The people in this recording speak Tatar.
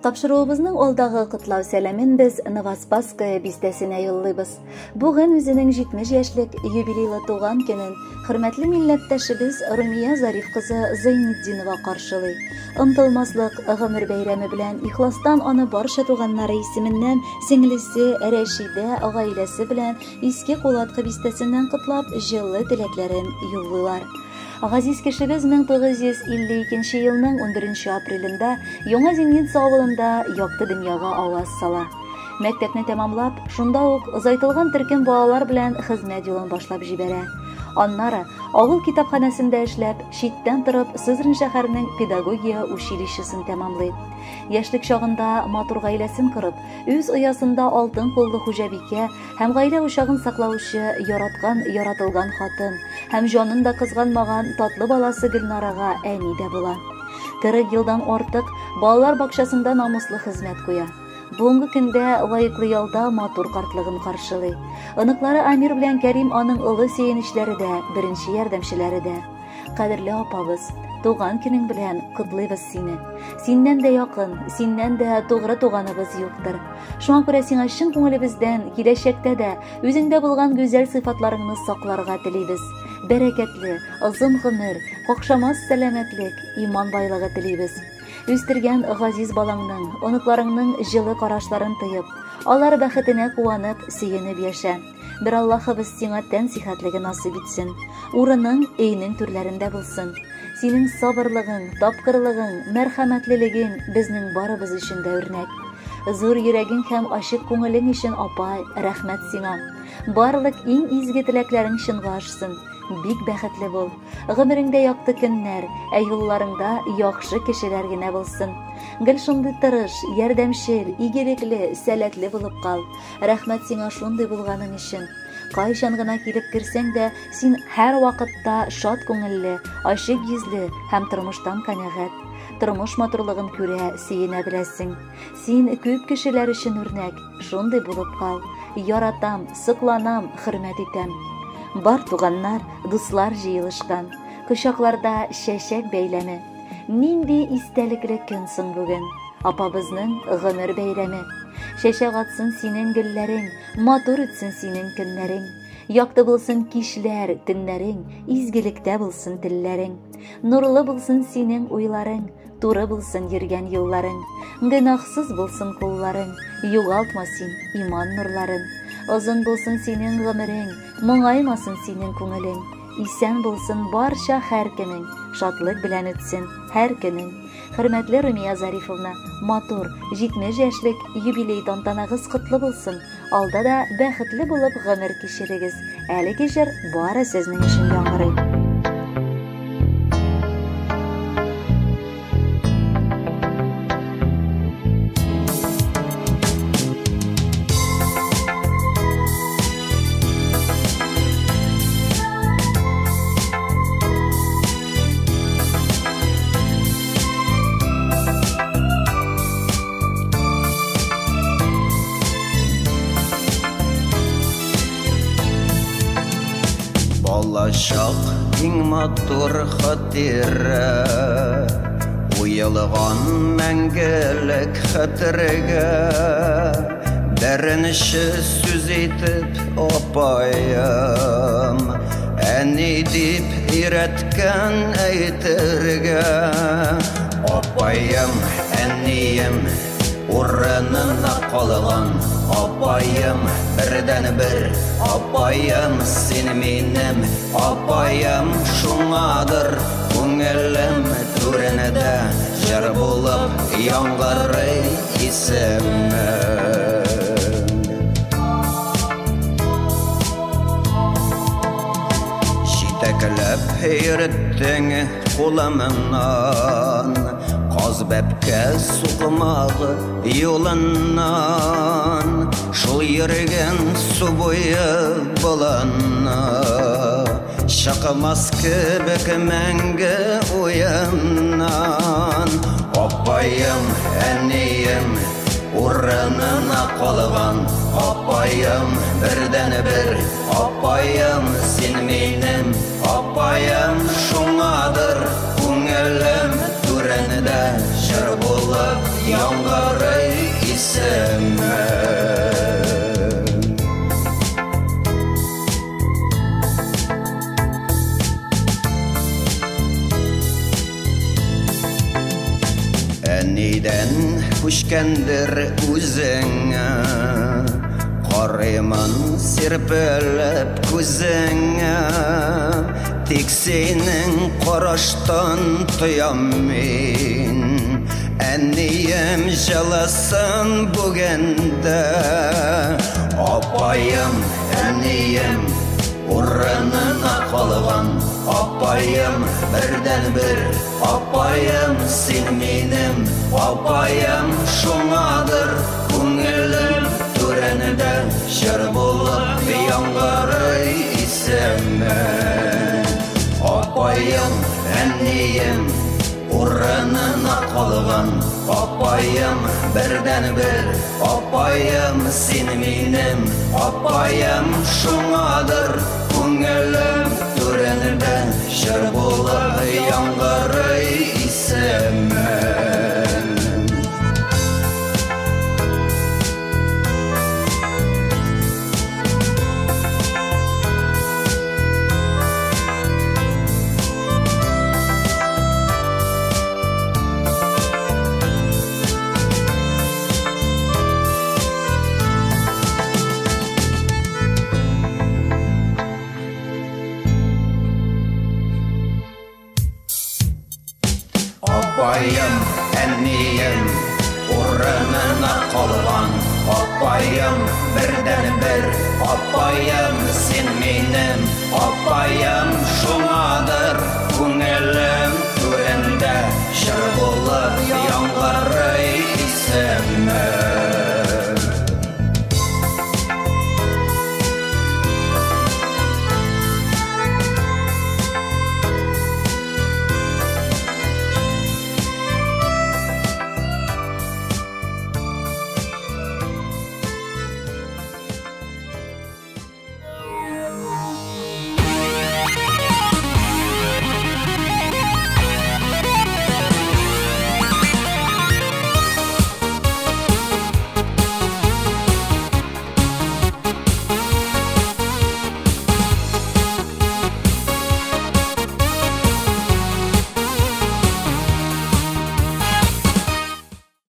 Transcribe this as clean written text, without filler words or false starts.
Тапшыруыбызның алдагы котлау сәламен без Новоспасская бистәсенә юллыйбыз. Бүген үзенең 70 яшьлек юбилейлы туган көнен хөрмәтле милләттәшебез Румия Зариф кызы Зайнетдинова каршылый. Онытылмаслык гомер бәйрәме белән ихластан аны барча туганнары исеменнән сеңлесе Рәшидә гаиләсе белән Иске Кулаткы бистәсеннән котлап, җылы теләкләрен юллыйлар. Газиз кешебез 1952 елның 11 апрелендә Яңа Зимница авылында якты дөньяга аваз сала. Мәктәпне тәмамлап, шунда ук озайтылган төркем балалар белән хезмәт юлын башлап җибәрә. Аннары авыл китапханәсендә эшләп, читтән торып Сызрань шәһәренең педагогия училищесын тәмамлый. Яшьлек чагында матур гаиләсен корып, үз оясында алтын куллы хуҗабикә һәм гаилә учагын саклаучы яраткан, яратылган хатын һәм җанын да кызганмаган татлы баласы Гөлнарага әни дә була. 40 елдан артык балалар бакчасында намуслы хезмәт куя. Бүгенге көндә лаеклы ялда матур картлыгын каршылый. Оныклары Амир белән Кәрим аның олы сөенечләре дә, беренче ярдәмчеләре дә. Кадерле апабыз, туган көнең белән котлыйбыз сине. Синнән дә якын, синнән дә тугры туганыбыз юктыр. Шуңа күрә сиңа чын күңелебездән киләчәктә дә үзеңдә булган гүзәл сыйфатларыңны сакларга телибез. Бәрәкәтле, озын гомер, какшамас сәламәтлек, иман байлыгы телибез. Үстергән газиз балаңның, оныкларыңның җылы карашларын тоеп, алар бәхетенә куанып, сөенеп яшә. Бер Аллаһыбыз сиңа тән сихәтлеге насыйп итсен. Урының өйнең түрләрендә булсын. Синең сабырлыгың, тапкырлыгың, мәрхәмәтлелегең безнең барыбыз өчен дә үрнәк. Зур йөрәгең һәм ачык күңелең өчен, апай, рәхмәт сиңа. Барлык иң изге теләкләрең чынга ашсын. Бик бәхетле бул. Гомереңдә якты көннәр, ә юлларыңда яхшы кешеләр генә булсын. Гел шундый тырыш, ярдәмчел, игелекле, сәләтле булып кал. Рәхмәт сиңа шундый булганың өчен. Кайчан гына килеп керсәң дә, син һәр вакытта шат күңелле, ачык йөзле һәм тормыштан канәгать. Тормыш матурлыгын күрә, сөенә беләсең. Син күп кешеләр өчен үрнәк, шундый булып кал. Яратам, сокланам, хөрмәт итәм. Бар туганнар, дуслар җыелышкан. Кочакларда чәчәк бәйләме. Нинди истәлекле көн соң бүген? Апабызның гомер бәйрәме. Чәчәк атсын синең гөлләрең, матур үтсен синең көннәрең. Якты булсын кичләр, төннәрең, изгелектә булсын телләрең. Нурлы булсын синең уйларың, туры булсын йөргән юлларың. Гөнаһсыз булсын кулларың, югалтма син иман нурларын. Озын булсын синең гомерең, моңаймасын синең күңелең. Исән булсын барча һәр кемең, шатлык белән үтсен һәр көнең. Хөрмәтле Румия Зарифовна, матур, 70 яшьлек юбилей тантанагыз котлы булсын. Алда да бәхетле булып гомер кичерегез. Әлеге җыр бары сезнең өчен яңгырый. Балачак иң матур хатирә, уелган мәңгелек хәтергә. Беренче сүз итеп апаем, әни дип өйрәткән әйтергә. Апаем, әнием, урынына калган. Апаем, бердән-бер апаем, син минем апаем. Шуңадыр күңелем түрендә җыр булып яңгырый исемең. Җитәкләп йөрттең кулымнан, каз бәбкә сукмагы юлыннан. Шул йөргән су буе болынны, чыкмас кебек мәңге уемнан. Апаем, әнием, урынына калган. Апаем, бердән-бер апаем, син минем апаем. Шуңадыр күңелем түрендә җыр булып яңгырый. исемең. Әнидән күчкәндер үзеңә, карыймын сирпелеп күзеңә, тик синең караштан тоям мин әнием җылысын бүген дә. Апаем, әнием урынына калган, апаем бердәнбер, апаем син минем, апаем шуңадыр күңелем түрендә җыр булып яңгырый исемең. Апаем, әнием урынына калган, апаем бердәнбер, апаем син минем, апаем шуңадыр күңелем түрендә җыр булып яңгырый исемең. Апаем, әнием урынына калган, апаем бердәнбер, апаем син минем, апаем шуңа